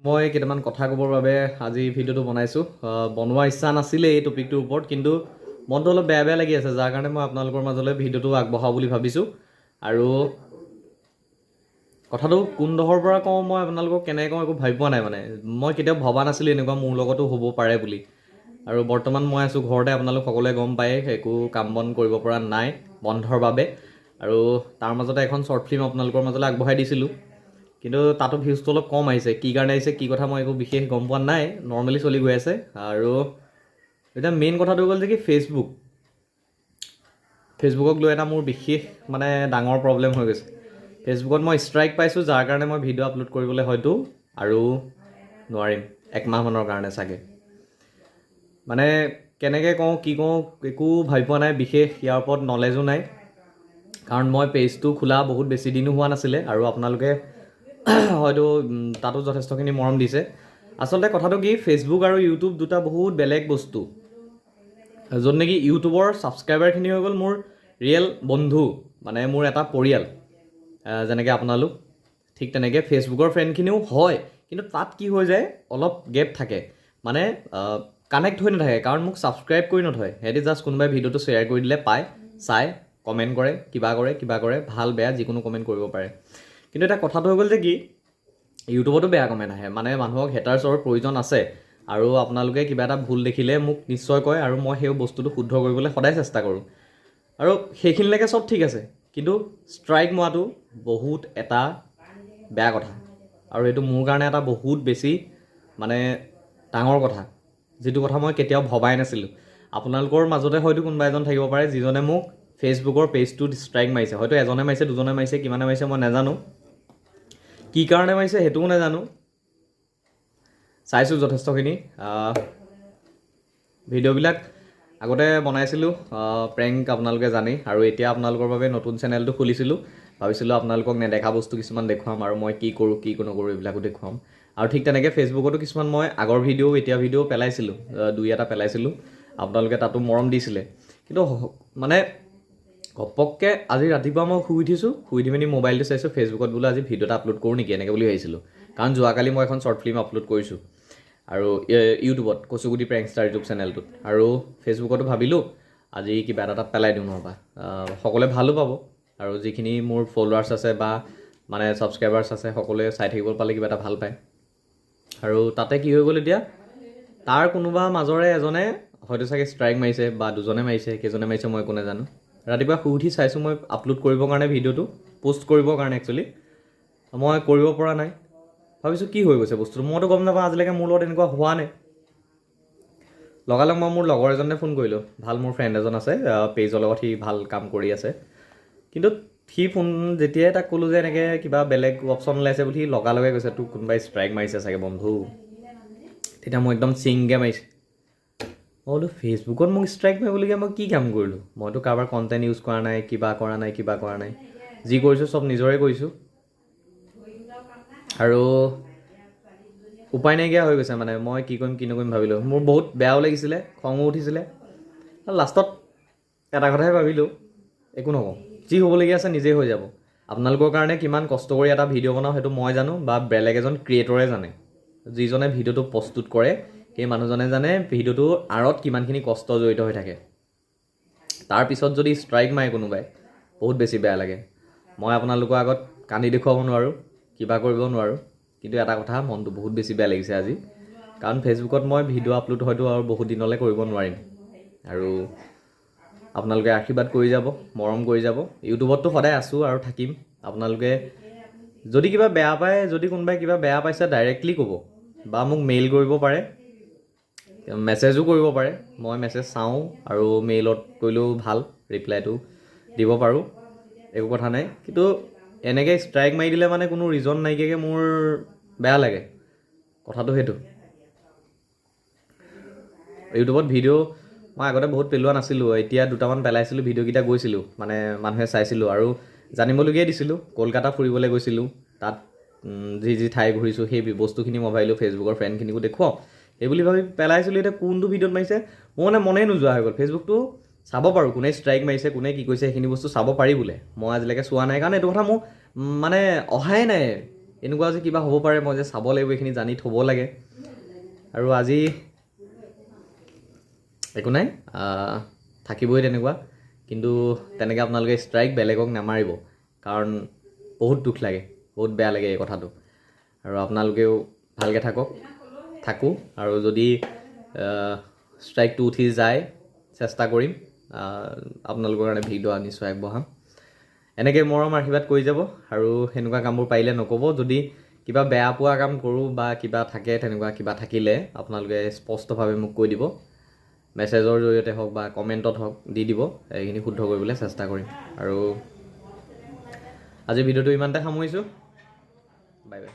মই কেইটামান কথা ক'বৰ বাবে আজি ভিডিঅ'টো বনাইছোঁ। বনোৱা ইচ্ছা নাছিলে এই টপিকটোৰ ওপৰত, কিন্তু মনটো অলপ বেয়া বেয়া লাগি আছে, যাৰ কাৰণে মই আপোনালোকৰ মাজলৈ ভিডিঅ'টো আগবঢ়াওঁ বুলি ভাবিছোঁ। আৰু কথাটো কোনডোখৰ পৰা কওঁ, মই আপোনালোকক কেনেকৈ কওঁ, একো ভাবি পোৱা নাই। মানে মই কেতিয়াও ভবা নাছিলোঁ এনেকুৱা মোৰ লগতো হ'ব পাৰে বুলি। আৰু বৰ্তমান মই আছোঁ ঘৰতে, আপোনালোক সকলোৱে গম পায়, একো কাম বন কৰিব পৰা নাই বন্ধৰ বাবে। আৰু তাৰ মাজতে এখন শ্বৰ্ট ফিল্ম আপোনালোকৰ মাজলৈ আগবঢ়াই দিছিলোঁ, কিন্তু তাতো ভিউজটো অলপ কম আহিছে। কি কাৰণে আহিছে, কি কথা, মই একো বিশেষ গম পোৱা নাই। নৰ্মেলি চলি গৈ আছে। আৰু এতিয়া মেইন কথাটো হ'ল যে কি ফেচবুকক লৈ এটা মোৰ বিশেষ মানে ডাঙৰ প্ৰব্লেম হৈ গৈছে। ফেচবুকত মই ষ্ট্ৰাইক পাইছোঁ, যাৰ কাৰণে মই ভিডিঅ' আপলোড কৰিবলৈ হয়তো আৰু নোৱাৰিম একমাহমানৰ কাৰণে চাগে। মানে কেনেকৈ কওঁ, কি কওঁ, একো ভাবি পোৱা নাই। বিশেষ ইয়াৰ ওপৰত নলেজো নাই, কাৰণ মই পেজটো খোলা বহুত বেছি দিনো হোৱা নাছিলে আৰু আপোনালোকে হয়তো তাতো যথেষ্টখিনি মৰম দিছে। আচলতে কথাটো কি, ফেচবুক আৰু ইউটিউব দুটা বহুত বেলেগ বস্তু, য'ত নেকি ইউটিউবৰ ছাবস্ক্ৰাইবাৰখিনি হৈ গ'ল মোৰ ৰিয়েল বন্ধু, মানে মোৰ এটা পৰিয়াল, যেনেকৈ আপোনালোক, ঠিক তেনেকৈ ফেচবুকৰ ফ্ৰেণ্ডখিনিও হয়। কিন্তু তাত কি হৈ যায়, অলপ গেপ থাকে, মানে কানেক্ট হৈ নাথাকে, কাৰণ মোক ছাবস্ক্ৰাইব কৰি নথয়। সিহঁতি জাষ্ট কোনোবাই ভিডিঅ'টো শ্বেয়াৰ কৰি দিলে পায়, চাই কমেণ্ট কৰে, কিবা কৰে কিবা কৰে, ভাল বেয়া যিকোনো কমেণ্ট কৰিব পাৰে। কিন্তু এটা কথাটো হৈ গ'ল যে কি, ইউটিউবতো বেয়া কমেণ্ট আহে, মানে মানুহক হেটাৰ্ছৰ প্ৰয়োজন আছে। আৰু আপোনালোকে কিবা এটা ভুল দেখিলে মোক নিশ্চয় কয় আৰু মই সেই বস্তুটো শুদ্ধ কৰিবলৈ সদায় চেষ্টা কৰোঁ। আৰু সেইখিনিলৈকে চব ঠিক আছে, কিন্তু ষ্ট্ৰাইক মৰাটো বহুত এটা বেয়া কথা আৰু এইটো মোৰ কাৰণে এটা বহুত বেছি মানে ডাঙৰ কথা, যিটো কথা মই কেতিয়াও ভবাই নাছিলোঁ। আপোনালোকৰ মাজতে হয়তো কোনোবা এজন থাকিব পাৰে যিজনে মোক ফেচবুকৰ পেজটোত ষ্ট্ৰাইক মাৰিছে। হয়তো এজনে মাৰিছে, দুজনে মাৰিছে, কিমানে মাৰিছে মই নাজানো, কি কাৰণে মাৰিছে সেইটোও নাজানো। চাইছোঁ যথেষ্টখিনি ভিডিঅ'বিলাক আগতে বনাইছিলোঁ প্ৰেংক, আপোনালোকে জানেই। আৰু এতিয়া আপোনালোকৰ বাবে নতুন চেনেলটো খুলিছিলোঁ। ভাবিছিলোঁ আপোনালোকক নেদেখা বস্তু কিছুমান দেখুৱাম আৰু মই কি কৰোঁ, কি নকৰোঁ, এইবিলাকো দেখুৱাম। আৰু ঠিক তেনেকৈ ফেচবুকতো কিছুমান মই আগৰ ভিডিঅ', এতিয়া ভিডিঅ' পেলাইছিলোঁ, দুই এটা পেলাইছিলোঁ, আপোনালোকে তাতো মৰম দিছিলে। কিন্তু মানে ঘপককৈ আজি ৰাতিপুৱা মই শুই উঠিছোঁ, শুই উঠি পিনি মোবাইলটো চাইছোঁ ফেচবুকত, বোলো আজি ভিডিঅ' এটা আপলোড কৰোঁ নেকি, এনেকৈ বুলি ভাবিছিলোঁ। কাৰণ যোৱাকালি মই এখন শ্বৰ্ট ফিল্ম আপলোড কৰিছোঁ আৰু ইউটিউবত কচুগুটি প্ৰেংকষ্টাৰ ইউটিউব চেনেলটোত আৰু ফেচবুকতো ভাবিলোঁ আজি কিবা এটা তাত পেলাই দিওঁ, নহ'বা সকলোৱে ভালো পাব আৰু যিখিনি মোৰ ফ'লোৱাৰ্ছ আছে বা মানে ছাবস্ক্ৰাইবাৰ্ছ আছে, সকলোৱে চাই থাকিব পালে কিবা এটা ভাল পায়। আৰু তাতে কি হৈ গ'ল, এতিয়া তাৰ কোনোবা মাজৰে এজনে হয়তো চাগে ষ্ট্ৰাইক মাৰিছে বা দুজনে মাৰিছে, কেইজনে মাৰিছে মই একো নাজানো। ৰাতিপুৱা শুই উঠি চাইছোঁ, মই আপলোড কৰিবৰ কাৰণে, ভিডিঅ'টো প'ষ্ট কৰিবৰ কাৰণে একচুৱেলি মই কৰিব পৰা নাই। ভাবিছোঁ কি হৈ গৈছে বস্তুটো, মইতো গম নাপাওঁ, আজিলৈকে মোৰ লগত এনেকুৱা হোৱা নাই। লগালগ মই মোৰ লগৰ এজনে ফোন কৰিলোঁ, ভাল মোৰ ফ্ৰেণ্ড এজন আছে, পেজৰ লগত সি ভাল কাম কৰি আছে। কিন্তু সি ফোন যেতিয়াই তাক ক'লোঁ যে এনেকৈ কিবা বেলেগ অপশ্যন ওলাইছে বুলি, সি লগালগে কৈছে, তোক কোনোবাই ষ্ট্ৰাইক মাৰিছে চাগে বন্ধু। তেতিয়া মোক একদম চিংকৈ মাৰিছে। মই বোলো ফেচবুকত মোক ষ্ট্ৰাইক মাৰিবলগীয়া মই কি কাম কৰিলোঁ? মইতো কাৰোবাৰ কণ্টেণ্ট ইউজ কৰা নাই, কিবা কৰা নাই, কিবা কৰা নাই, যি কৰিছোঁ চব নিজৰে কৰিছোঁ। আৰু উপায় নাইকিয়া হৈ গৈছে, মানে মই কি কৰিম, কি নকৰিম ভাবিলোঁ। মোৰ বহুত বেয়াও লাগিছিলে, খঙো উঠিছিলে। লাষ্টত এটা কথাই ভাবিলোঁ, একো নকওঁ, যি হ'বলগীয়া আছে নিজেই হৈ যাব। আপোনালোকৰ কাৰণে কিমান কষ্ট কৰি এটা ভিডিঅ' বনাওঁ সেইটো মই জানো বা বেলেগ এজন ক্ৰিয়েটৰে জানে। যিজনে ভিডিঅ'টো প্ৰস্তুত কৰে সেই মানুহজনে জানে ভিডিঅ'টোৰ আঁৰত কিমানখিনি কষ্ট জড়িত হৈ থাকে। তাৰপিছত যদি ষ্ট্ৰাইক মাৰে কোনোবাই, বহুত বেছি বেয়া লাগে। মই আপোনালোকৰ আগত কান্দি দেখুৱাব নোৱাৰোঁ, কিবা কৰিব নোৱাৰোঁ, কিন্তু এটা কথা, মনটো বহুত বেছি বেয়া লাগিছে আজি, কাৰণ ফেচবুকত মই ভিডিঅ' আপলোড হয়তো আৰু বহুত দিনলৈ কৰিব নোৱাৰিম। আৰু আপোনালোকে আশীৰ্বাদ কৰি যাব, মৰম কৰি যাব। ইউটিউবততো সদায় আছোঁ আৰু থাকিম। আপোনালোকে যদি কিবা বেয়া পায়, যদি কোনোবাই কিবা বেয়া পাইছে, ডাইৰেক্টলি ক'ব বা মোক মেইল কৰিব পাৰে, মেছেজো কৰিব পাৰে। মই মেছেজ চাওঁ আৰু মেইলত কৰিলেও ভাল ৰিপ্লাইটো দিব পাৰোঁ, একো কথা নাই। কিন্তু এনেকৈ ষ্ট্ৰাইক মাৰি দিলে মানে কোনো ৰিজন নাইকিয়াকৈ মোৰ বেয়া লাগে, কথাটো সেইটো। ইউটিউবত ভিডিঅ' মই আগতে বহুত পেলোৱা নাছিলোঁ, এতিয়া দুটামান পেলাইছিলোঁ। ভিডিঅ'কেইটা গৈছিলোঁ, মানে মানুহে চাইছিলোঁ আৰু জানিবলগীয়াই দিছিলোঁ। কলকাতা ফুৰিবলৈ গৈছিলোঁ, তাত যি যি ঠাই ঘূৰিছোঁ সেই বস্তুখিনি মই ভাবিলোঁ ফেচবুকৰ ফ্ৰেণ্ডখিনিকো দেখুৱাওঁ, সেই বুলি ভাবি পেলাইছিলোঁ। এতিয়া কোনটো ভিডিঅ'ত মাৰিছে মোৰ মানে মনেই নোযোৱা হৈ গ'ল। ফেচবুকটো চাব পাৰোঁ, কোনে ষ্ট্ৰাইক মাৰিছে, কোনে কি কৰিছে, সেইখিনি বস্তু চাব পাৰি বোলে। মই আজিলৈকে চোৱা নাই, কাৰণ এইটো কথা মোৰ মানে অহাই নাই। এনেকুৱা যে কিবা হ'ব পাৰে, মই যে চাব লাগিব, এইখিনি জানি থ'ব লাগে। আৰু আজি একো নাই, থাকিবই তেনেকুৱা। কিন্তু তেনেকৈ আপোনালোকে ষ্ট্ৰাইক বেলেগক নামাৰিব, কাৰণ বহুত দুখ লাগে, বহুত বেয়া লাগে এই কথাটো। আৰু আপোনালোকেও ভালকৈ থাকক, থাকোঁ। আৰু যদি ষ্ট্ৰাইকটো উঠি যায়, চেষ্টা কৰিম আপোনালোকৰ কাৰণে ভিডিঅ' নিশ্চয় আগবঢ়াম। এনেকৈ মৰম আশীৰ্বাদ কৰি যাব আৰু সেনেকুৱা কামবোৰ পাৰিলে নক'ব। যদি কিবা বেয়া পোৱা কাম কৰোঁ বা কিবা থাকে, তেনেকুৱা কিবা থাকিলে আপোনালোকে স্পষ্টভাৱে মোক কৈ দিব, মেছেজৰ জৰিয়তে হওক বা কমেণ্টত হওক দি দিব, এইখিনি শুদ্ধ কৰিবলৈ চেষ্টা কৰিম। আৰু আজিৰ ভিডিঅ'টো ইমানতে সামৰিছোঁ, বাই বাই।